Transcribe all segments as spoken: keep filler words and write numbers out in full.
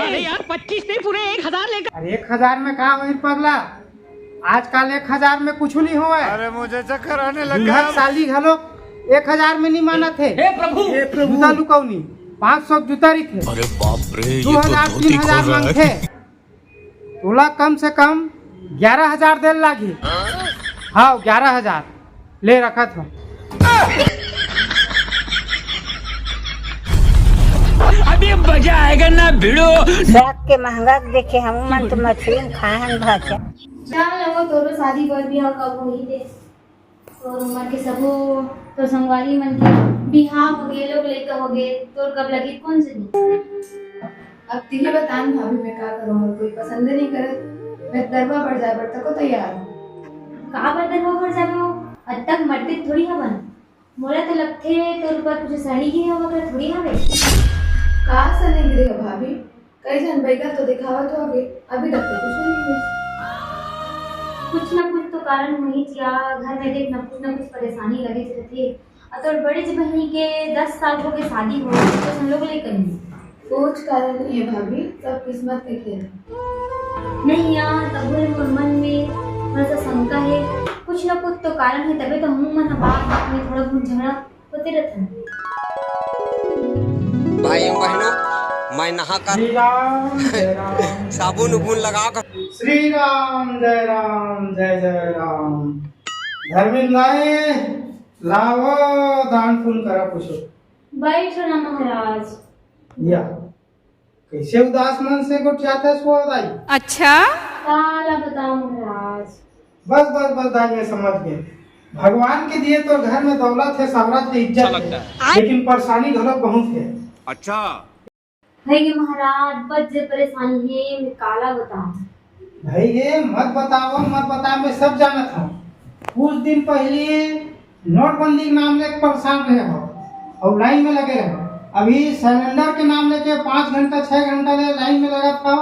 अरे यार, पच्चीस नहीं, पूरे एक हजार लेकर। अरे, एक हजार में का होही पगला? आजकल एक हजार में कुछ नहीं होवय। अरे, मुझे चक्कर आने लग गया। दूल्हा साली घलो एक हजार में नहीं मानत हे। हे प्रभु, हे प्रभु। जूता लुकौनी, पाँच सौ जूता रहिथे। अरे बाप रे, ये तो दो हजार, धोती तीन हजार खोल रहा है। मांगथे। तोला कम से कम ग्यारह हजार दे ल लागही। हाँ, ग्यारह हजार। ले रखत हूँ। अभी मजा आएगा ना भिड़ो। देख के महंगा देखे हम मन तो मछली में खाए हन भाचा। चल, वो तोरो शादी बर बिहाव कब होही ते? तोर उमर के सबो तोर संगवारी मन के बिहाव होगे, लोग लइका होगे, तोर कब लगी कोन जनी? अब तिही बतान भाभी, मैं का करूँ, मोर कोई पसंद नहीं करे। मैं दरबा बर जाए बर तको तैयार हूँ। का बर दरबा बर जाबे हो? अतक मटके थोड़ी हवन। मोला तो लगथे तोर ऊपर कुछ सड़ी गे हो, वगैरह थोड़ी हवे। का सने गिरे हो भाभी? कई झन बइगा तो दिखावत होगे, अभी तक तो कुछ नहीं हुआ। कुछ ना कुछ तो कारण होही जिया, घर में देख ना कुछ ना कुछ परेशानी लगे रहिथे। अउ तोर बड़े जी बहिनी के दस साल होगे शादी होए, तो हम लोग ले करेंगे। कुछ कारण नहीं है भाभी, सब किस्मत के खेल है। नहीं यार, तबो ले मोर मन में थोड़ा सा शंका है। कुछ ना कुछ तो कारण है, तबे तो हम मन बात में थोड़ा बहुत झगड़ा होते रहता है। भाइयों बहनों, मैं नहा कर श्री राम जय राम साबुन उबुन लगा कर श्री राम जय राम जय जय राम। धर्मेंद्र लाए, लावो, दान पुण्य करा कुछ। बैठो ना महाराज। या, कैसे उदास मन से गोठियाथस वो दाई? अच्छा? काला बताओ महाराज। बस, बस, बस दाई, मैं समझ गए। भगवान के दिए तो घर में दौलत है, शोहरत है, इज्जत है, लेकिन परेशानी घलो बहुत है। अच्छा। हे गे महाराज, बस जे परेशानी हे, मैं काला बताऊं। भाई रे, मत बताओ, मत बताओ, मैं सब जानत हूँ। कुछ दिन पहले नोटबंदी के नाम लेके परेशान रहे हो और लाइन में लगे रहो। अभी सिलेंडर के नाम लेके पाँच घंटा, छह घंटा ले लाइन में लगा था,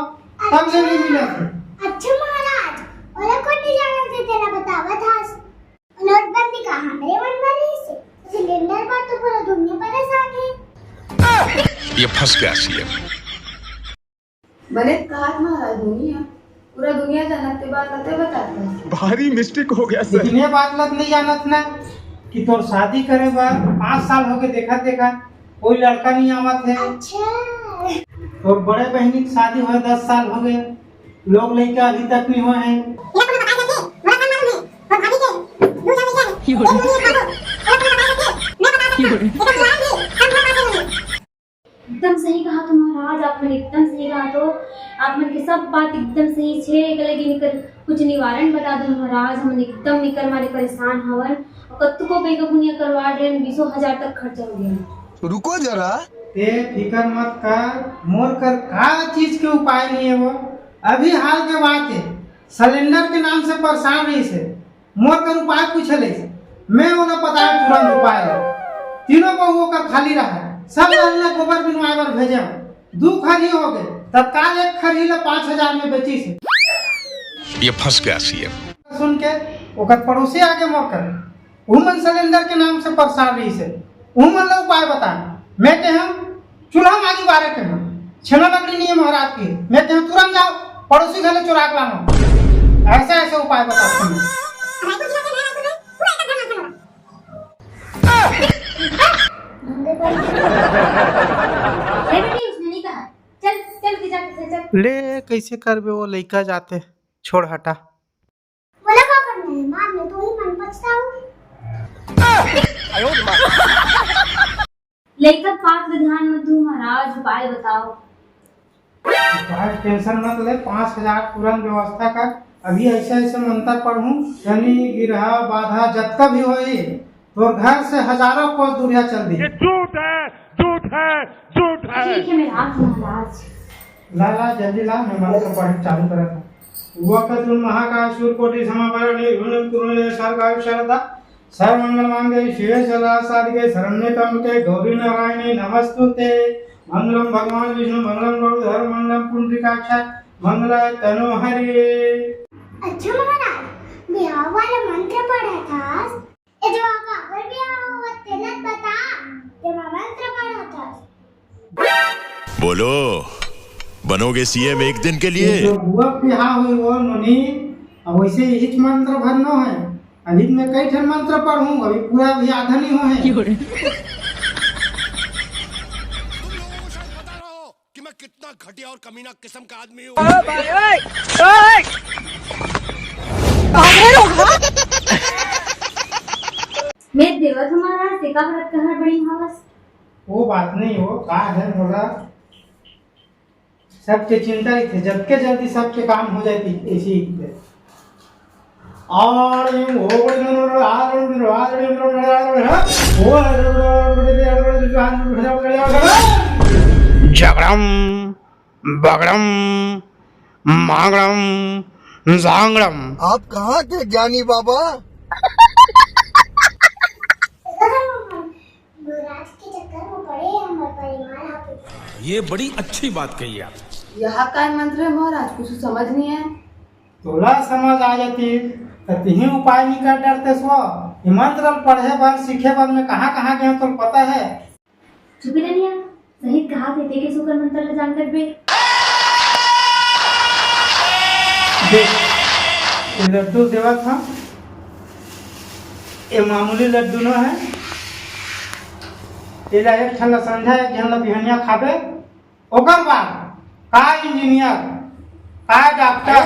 तब ले नहीं मिला था। अच्छा महाराज, ओला कोन नहीं जानत हे, तेला बतावत हस। नोटबंदी का हमरे मन बर रहिस हे। सिलेंडर बर तो पूरा दुनिया परेशान हे। ये फंस गया सीएम। बने कहात महाराज, दुनिया, पूरा दुनिया जानत ते बात ल ते बतात हस। भारी मिस्टेक हो गया सर। लेकिन ये बात ल त नहीं जानत ना कि तोर शादी करे बर पाँच साल हो गए, देखत देखत कोई लड़का नहीं आवत है। अच्छा। तोर बड़े बहिनी के शादी होए दस साल हो गए, लोग लइका अभी तक नहीं हुआ है। एकदम सही कहा तो महाराज, आप मन एकदम सही कहा तो। आप मन के सब बात एकदम सही छे। एकर लगी निकर कुछ निवारण बता दो महाराज, हमन एकदम निकर मारे परेशान हवन। और कतको बेगा बुनिया करवा रहे हैं, बीसों हजार तक खर्चा हो गया। रुको जरा। ते फिकर मत कर, मोर कर का चीज के उपाय नहीं है वो। अभी हाल के बात है, सिलेंडर के नाम से परेशान रहिस हे, मोर कर उपाय पूछे ले, मैं ओला बताए तुरंत उपाय। तीनों बहू ओकर खाली रहा, सब ला गोबर बिनवाए बर भेजे हूँ। दू खरही हो गए, तत्काल एक खरही ला पाँच हजार में बेचिस हे। ये फंस गया सीएम। सुन के ओकर पड़ोसी आगे मोर कर, उमन सिलेंडर के नाम से परेशान रहिस हे, उमन ला उपाय बता। मैं कहे हूँ, चूल्हा मागी बारे के हम छेना लकड़ी नहीं है महाराज की, मैं कहूँ तुरंत जाओ पड़ोसी घर ले चुरा के लानो। ऐसे ऐसे उपाय बताते हैं। अरे बेटी, उसने नहीं कहा। चल, चल के जाके खेल, चल। ले, कैसे करबे वो लइका जाते, छोड़ हटा। बोला का करना है, बाद में तो ही मन पछताऊ। लइका के बात ल ध्यान में तू महाराज उपाय बताओ। महाराज टेंशन मत ले, पाँच हजार तुरंत व्यवस्था कर। अभी ऐसे ऐसे मंत्र पढ़ूं, शनि गिरहा बाधा जतका भी होई, तोर घर से हजारों कोस दूरिया चल दी। ये झूठ है, झूठ है, झूठ है। ठीक है, मैं रात महाराज। ला, ला, जल्दी ला, मैं मंत्र पढ़ चालू करत हूँ। वक्रतुंड महाकाय सूर्यकोटि समप्रभ निर्विघ्नं कुरु मे सर्व कार्य सर्वदा। सर्वमंगल मांगल्ये शिवे सर्वार्थ साधिके शरण्ये त्र्यंबके गौरी नारायणी नमस्तुते। मंगलम भगवान विष्णु मंगलम गरुड़ध्वज मंगलम पुंडरीकाक्ष मंगलाय तनो हरे। अच्छा महाराज, बिहाव वाला मंत्र पढ़त हस, ए जो आगा अगर बिहाव होवत तेला बता, जेमा मंत्र पढ़त हस। बोलो, बनोगे सीएम एक दिन के लिए। तो बुआ के बिहाव होई वो नोनी, अब वैसे यही मंत्र भरनो है। अभी मैं कई ठन मंत्र पढ़ूं, अभी पूरा अभी आधा नहीं हो है। तुम लोगों को शायद पता ना हो कि मैं कितना घटिया और कमीना किस्म का आदमी हूँ। मैं देवत हमारा सेका व्रत कहर बड़ी हवस। वो बात नहीं हो, का है बोला? सबके चिंता ही थे, जबके जल्दी सबके काम हो जाती ऐसी ही थे। और जगड़म, बगड़म, मांगड़म, जांगड़म। आप कहाँ थे ज्ञानी बाबा? महाराज के चक्कर में पड़े हमारे परिवार आप। ये बड़ी अच्छी बात कही आप। यह काय मंत्र है महाराज, कुछ समझ नहीं है। तोला समझ आ जाती त तिही उपाय नहीं कर डरते सो। ये मंत्र पढ़े बर, सीखे बर मैं कहाँ कहाँ गए तो पता है। चुप ही रहिया, सही कहा थे, तेके सुकर मंत्र ले जान कर बे। देख, ये लड्डू देवत हम, ये मामूली लड्डू न है। एला एक ठन ला संझा, एक झन ला बिहनिया खाबे। ओकर बाद का इंजीनियर, का डॉक्टर,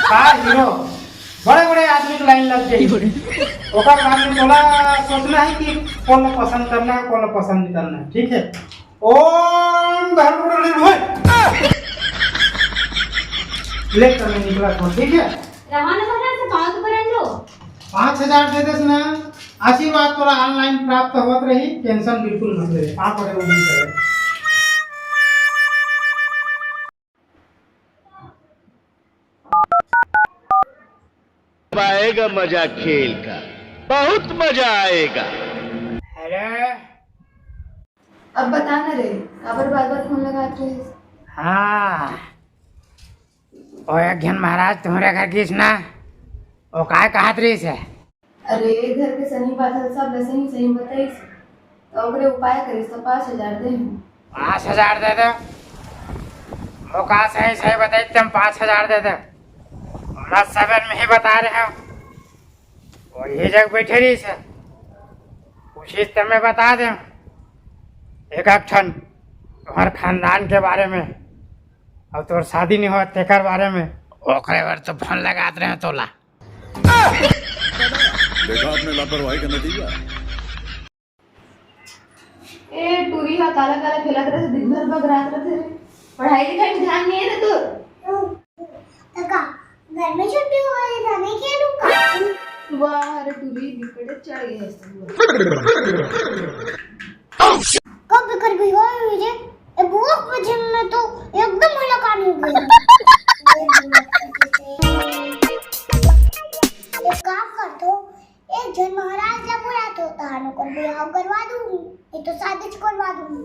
का हीरो, बड़े बड़े आदमी के लाइन लग जाई। ओकर बाद में तोला सोचना है कि कौन पसंद करना है, कौन पसंद नहीं करना है, ठीक है? ओम धर्म ले कर मैं निकला था, ठीक है? रवाना होना से पाँच पर लो। पाँच हजार दे देस ना, आशीर्वाद तोरा ऑनलाइन प्राप्त होत रही, टेंशन बिल्कुल मत ले। पाँच बजे वो मिल जाए। आएगा मजा खेल का, बहुत मजा आएगा। अरे, अब बता ना रे, काबर बार बार फोन लगात रहे? हाँ, ओ एक झन महाराज तुम्हरे घर गिस ना, ओ काय कहत रहिस है? अरे, घर के सही बात है, सब ले सही सही बताइस, तो ओकरे उपाय करिस, तो पाँच हजार दे। पाँच हजार दे दे, ओका सही सही बताई, तुम पाँच हजार दे दे। हमरा सवेर में ही बता रहे हो, वही जग बैठे रहिस है, पूछिस तो मैं बता दे। एक एक ठन तुम्हार खानदान के बारे में, और तोर शादी नहीं हुआ तेकर बारे में। ओकरे बर तो फोन लगात रहे तोला। देखा आपने लापरवाही का नतीजा। ए टूरी हा काला काला खेलत रहे, दिन भर बगरात रहे रे। पढ़ाई लिखाई में ध्यान नहीं है रे तोर। तो का घर में छुट्टी हो गई था, नहीं खेलूं का? वाह रे टूरी, बिकटे चढ़ गए हस तू। कब कर भी हो ये? ए बुआ के वजह में तो एकदम मुलाकात हो गई। एक काम कर दो, एक झन महाराज ला बुला दो, तहान ओकर बिहाव करवा दूंगी, ये तो शादी करवा दूंगी।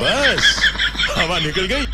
बस, हवा निकल गई।